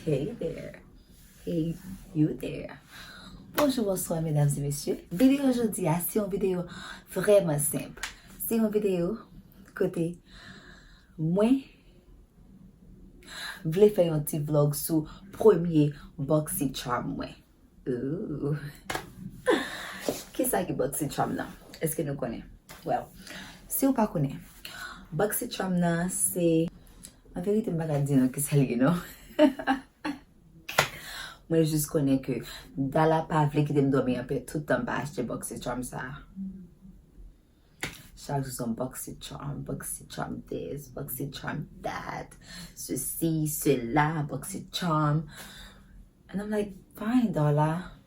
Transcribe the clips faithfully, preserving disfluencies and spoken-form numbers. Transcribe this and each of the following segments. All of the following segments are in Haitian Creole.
Hey there. Hey, you there. Bonjou, bonswa, medam e mesye. Videyo jodi a, se yon videyo vrèman senp. Se yon videyo kote mwen vle fè yon ti vlog sou premye BoxyCharm mwen. Ooh. Kisa ki BoxyCharm nan? Èske nou konnen? Well, si w pa konnen, BoxyCharm nan se, an verite, m pa ka di nou kisa l ye, non. Mwen jis konnen ke Dala pa vle kite m dòmi anpè tout tan m pa achte BoxyCharm sa. Chak jou se yon BoxyCharm, BoxyCharm this, BoxyCharm that, ceci, cela, BoxyCharm. And I'm like, fine, Dala.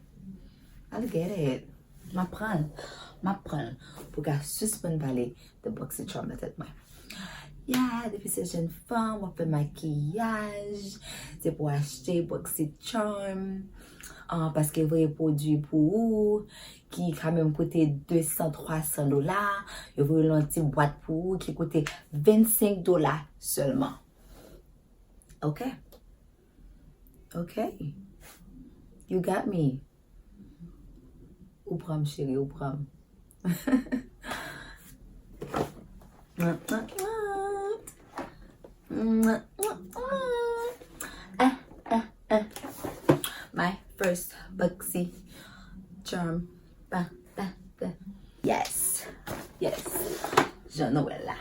I'll get it. M ap pran l. M ap pran l. Pou ka sispann pale de BoxyCharm nan tèt mwen. Yeah, depi se jenn fanm, w ap fè makiyaj, se pou achte BoxyCharm. Ah, paske voye pwodui pou ou, ki ka menm koute de san, twa san dola. Yo voye l yon ti bwat pou ou ki koute vennsenk dola sèlman. Ok? Ok? You got me. Ou pran m, cheri, ou pran m. Ah, ah, ah. My first BoxyCharm. Pa, pa, pa. Yes. Yes. Jan Nwèl la.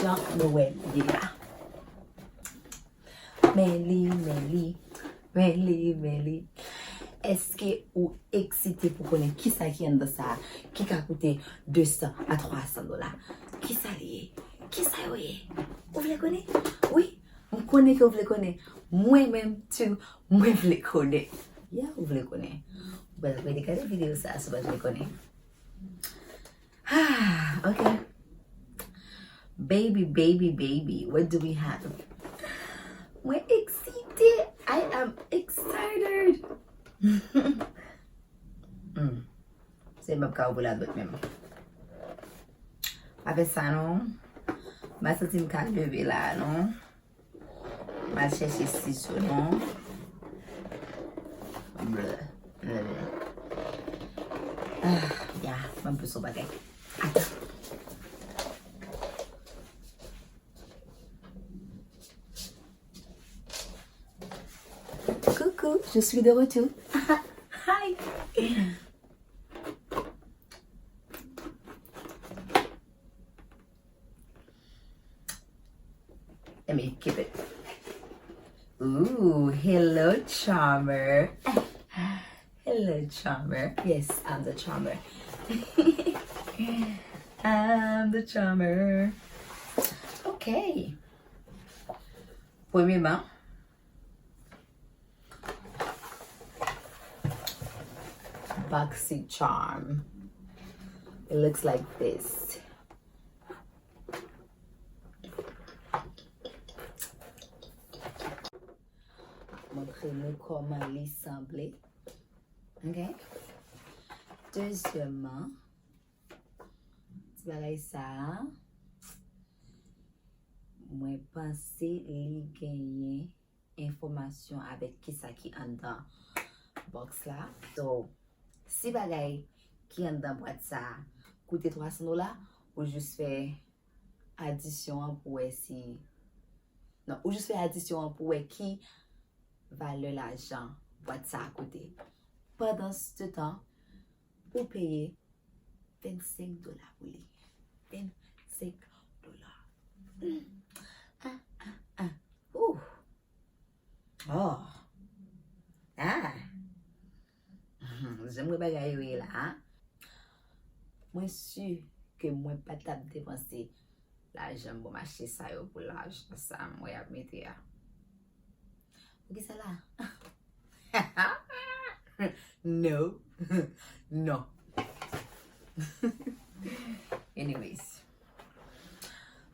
Jan Nwèl ye la. Men li, men li. Men li, men li. Èske ou eksite pou konnen kisa ki anndan sa a, ki ka koute de san a twa san dola? Kisa li ye? Kisa yo ye? Ou vle konnen? Wi, m konnen ke w vle konnen. Mwen menm tou, mwen vle konnen. Yeah, ou vle konnen. Ou pral rete gade videyo sa a si w pa t vle konnen. Ah, ok. Baby, baby, baby, what do we have? Mwen eksite. I am excited. Hmm. Se m ap ka ouvri la dwèt menm. Pa fè sa non. M pa santi m ka leve la non. M al chèche sizo non. Bleh, bleh, bleh. Ah, ya, m ap bezwen bagay. Ata. Coucou, je suis de retour. Hi. Let me keep it. Ooh, hello, charmer. Hello, charmer. Yes, I'm the charmer. I'm the charmer. Ok. Premyèman, BoxyCharm. It looks like this. Montre nou kòman li sanble. Ok. Dezyèmman, ti bagay sa a, mwen panse li genyen enfòmasyon avèk kisa ki anndan box la. So, si bagay ki anndan bwat sa a koute twa san dola, ou jis fè adisyon an pou wè si, non, ou jis fè adisyon an pou wè ki valè lajan bwat sa a koute. Pandansetan, ou peye vennsenk dola pou li. Vennsenk dola. Mm. Ah, ah, ah. Ouh. Oh. Ah. Jan m wè bagay yo ye la a. Mwen si ke mwen pa t ap depanse lajan m pou m achte sa yo pou lajan sa m wè y ap mete a. Poukisa la? No. No. Anyways.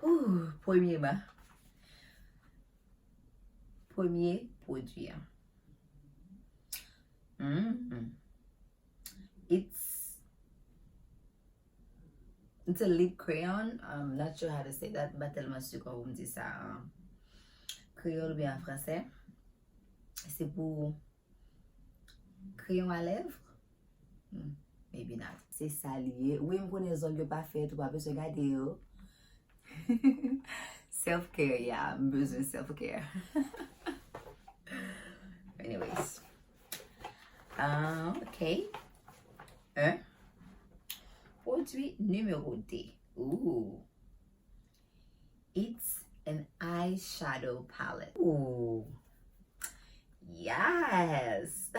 Ooh, premye ba. Premye pwodui an. Mm. It's, it's a lip crayon. I'm not sure how to say that. M pa tèlman si kòman pou m di sa an kreyòl oubyen an fransè. Se pou kreyon a lèv? Hmm, maybe not. Se sa li ye. Wi, m konnen zong yo pa fèt, ou pa bezwen gade yo. Self care, yeah, m bezwen self care. Anyways. Ah, ok. Un. Pwodui nimewo de. Ooh. It's an eyeshadow palette. Ooh. Yes.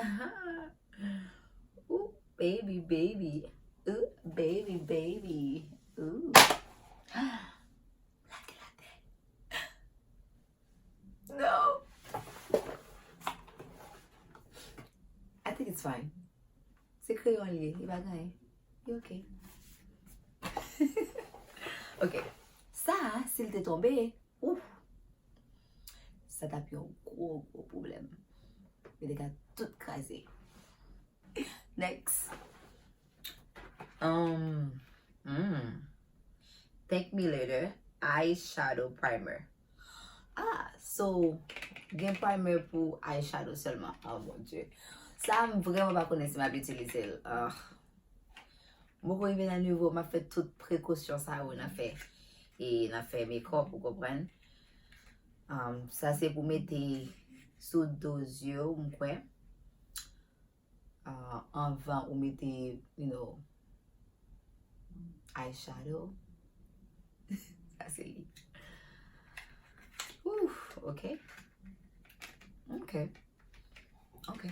Ooh, baby, baby. Ooh, baby, baby. Ooh. Lage la tèt. No. I think it's fine. Se kreyon li ye, li pa gen anyen. Li ok. Ok. Sa, si l te tonbe, ouf. Sa t ap yon gwo, gwo pwoblèm. Li te ka tout kraze. Next. Um, hmm. Thank Me Later eyeshadow primer. Ah, so, gen primer pou eyeshadow sèlman. Oh mon Dieu. Sa, m vrèman pa konnen si m ap itilize l. Ah. M poko rive nan nivo, m ap fè tout prekosyon sa yo nan fè, e nan fè makeup, ou konprann? Um, sa se pou mete sou do zye w, m kwè. Ah, anvan ou mete, you know, eyeshadow. Sa se li. Ouf, ok. Ok. Ok.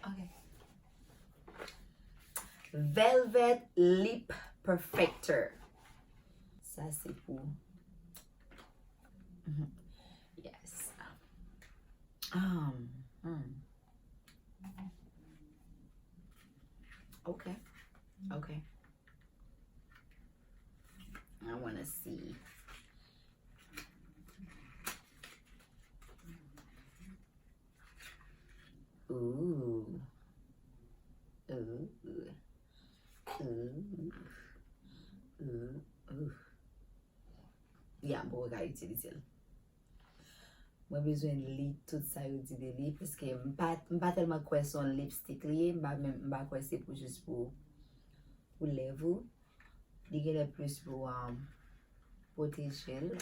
Ok. Velvet Lip Perfector. Sa se pou. Mhm. Yes. Um, hmm. Ok. Ok. I wanna see. Ooh. Ooh. Ooh. Ooh. Ooh. Yeah, m poko ka itilize l. Mwen bezwen li tout sa yo di de li, paske m pa, m pa tèlman kwè se yon lipstick li ye, m pa menm, m pa kwè se pou jis pou, pou lèv ou. Li genlè plis pou, um, pwoteje l,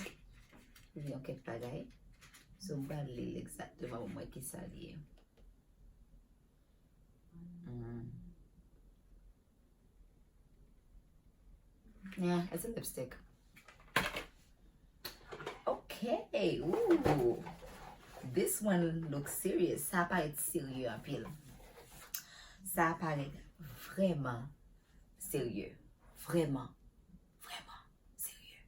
oubyen yon kèk bagay. So, m pral li l egzakteman pou m wè kisa li ye. Mm. Yeah, it's a lipstick. Ok. Ooh. This one looks serious. Sa parèt serye anpil. Sa parèt vrèman serye. Vrèman. Vrèman serye.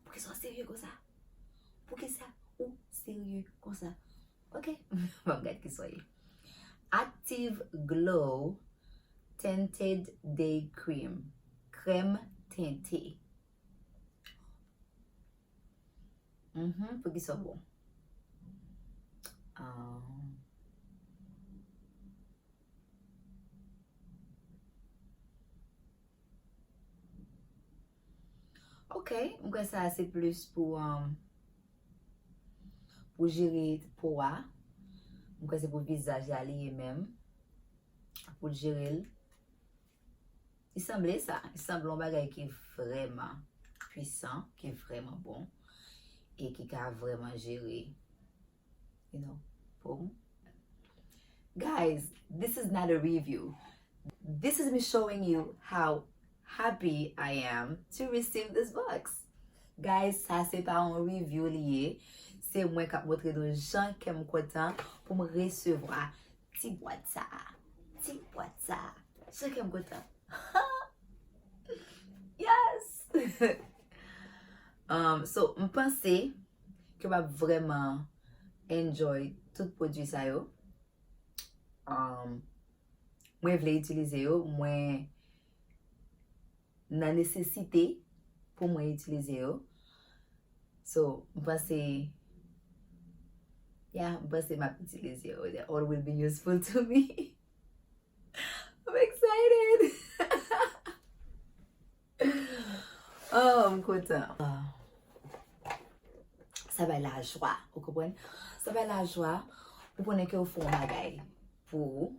Poukisa w serye konsa? Poukisa ou serye konsa? Ok, m ap gad kisa w ye. Active Glow Tinted Day Cream. Krèm tente. Mhm, poukisa w bon? Ah. Ok, m kwè sa se plis pou, um, pou jere po a. M kwè se pou vizaj la li ye menm. Pou l jere l. Li sanble sa. Li sanble yon bagay ki vrèman pwisan, ki vrèman bon, e ki ka vrèman jere, you know, po m. Guys, this is not a review. This is me showing you how happy I am to receive this box. Guys, sa se pa yon review li ye. Se mwen k ap montre nou jan kè m kontan pou m resevwa ti bwat sa a. Ti bwat sa a. Jan kè m kontan. Yes! Um, so, m panse ke w ap vrèman enjoy tout pwodui sa yo. Um, mwen vle itilize yo, mwen nan nesesite pou mwen itilize yo. So, m panse, yeah, m panse m ap itilize yo. They all will be useful to me. I'm excited! Oh, m kontan. Ah. Sa bay lajwa, ou konprann? Sa bay lajwa pou konnen ke ou fè yon bagay pou ou,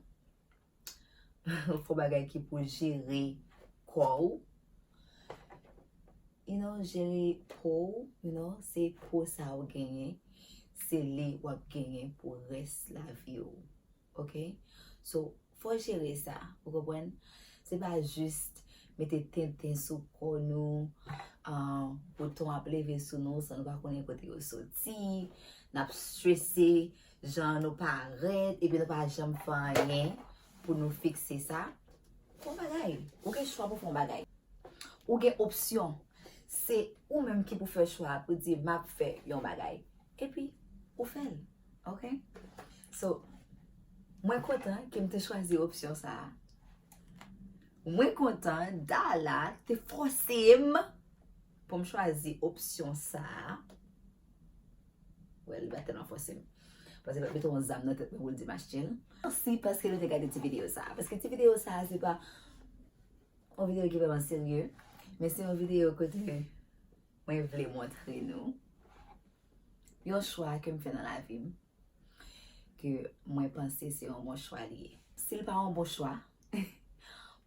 ou fè yon bagay ki pou jere kò ou, you know, jere po ou, you know, se po sa ou genyen, se li w ap genyen pou rès lavi w. Ok? So, fò jere sa, ou konprann? Se pa jis mete tenten sou kò nou, ah, bouton ap leve sou nou san nou pa konnen kote yo soti, n ap strese, jan nou parèt, epi nou pa janm fè anyen pou nou fikse sa. Fè yon bagay. Ou gen chwa pou fè yon bagay. Ou gen opsyon. Se ou menm ki pou fè chwa a pou di, "M ap fè yon bagay." Epi, ou fè l. Ok? So, mwen kontan ke m te chwazi opsyon sa a. Mwen kontan Dala te fòse m pou m chwazi opsyon sa a. Well, li pa tèlman fòse m. Paske l mete yon zam nan tèt mwen pou l di m achte l. Mèsi paske nou te gade ti videyo sa a. Paske ti videyo sa a, se pa yon videyo ki vrèman serye, men se yon videyo kote mwen vle montre nou yon chwa ke m fè nan lavi m, ke mwen panse se yon bon chwa li ye. Si l pa yon bon chwa,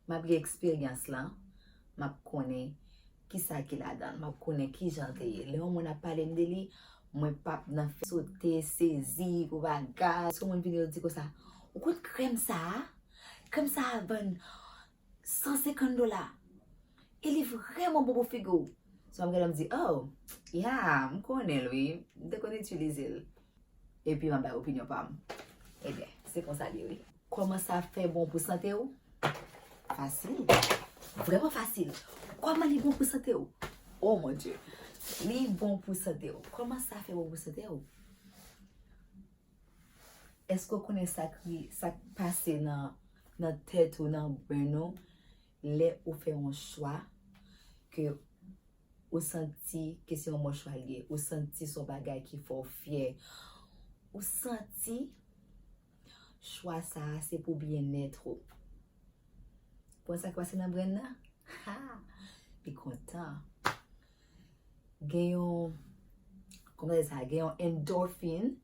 m ap gen eksperyans lan, m ap konnen kisa ki ladan l, m ap konnen kijan l te ye. Lè yon moun ap pale m de li, mwen p ap nan fè sote, sezi, gwo bagay. Si yon moun vini yo di konsa, "Ou konn krèm sa a? Krèm sa a vann san senkant dola. E li vrèman bon pou figi w." So, m ap gade, m di, "Oh, yeah, m konnen l, wi. M te konn itilize l." Epi m ap bay opinyon pa m. Ebyen, se konsa l ye, wi. Kòman sa fè bon pou sante w? Fasil. Vrèman fasil. Kòman li bon pou sante w? Oh mon Dieu. Li bon pou sante w. Kòman sa fè bon pou sante w? Èske w konnen sa ki, sa k pase nan, nan tèt ou, nan brain ou, lè ou fè yon chwa ke ou santi ke se yon bon chwa li ye, ou santi se yon bagay ki fè w fyè, ou santi chwa sa a se pou byennèt ou. Konn sa k pase nan brain nan? Ha! Li kontan. Gen yon, kòman sa, gen yon endorphin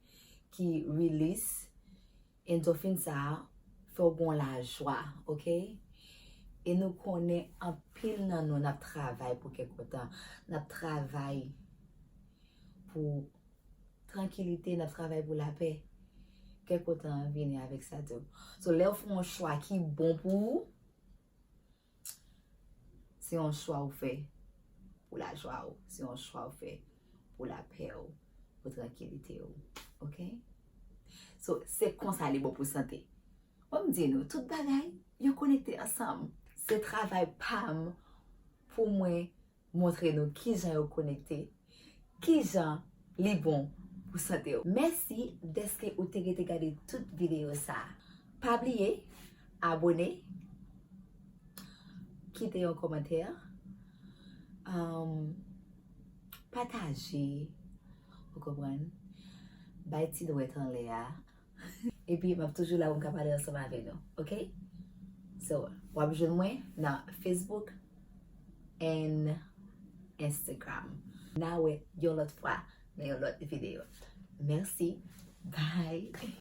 ki release. Endorphin sa a fè w gen lajwa, ok? E nou konnen anpil nan nou, n ap travay pou kè kontan. N ap travay pou trankilite, n ap travay pou lapè. Kè kontan an vini avèk sa tou. So, lè w fè yon chwa ki bon pou ou, se yon chwa ou fè pou lajwa ou, se yon chwa ou fè pou lapè ou, pou trankilite ou. Ok? So, se konsa li bon pou sante. Ban m di nou, tout bagay, yo konekte ansanm. Se travay pa m pou mwen montre nou kijan yo konekte, kijan li bon pou sante w. Mèsi dèske ou te rete gade tout videyo sa a. Pa bliye abone, kite yon kòmantè, um, pataje, ou konprann, bay ti dwèt anlè a. Epi m ap toujou la pou m ka pale ansanm avè nou, ok? So, w ap jwenn mwen nan Facebook and Instagram. N a wè yon lòt fwa nan yon lòt videyo. Mèsi. Bye.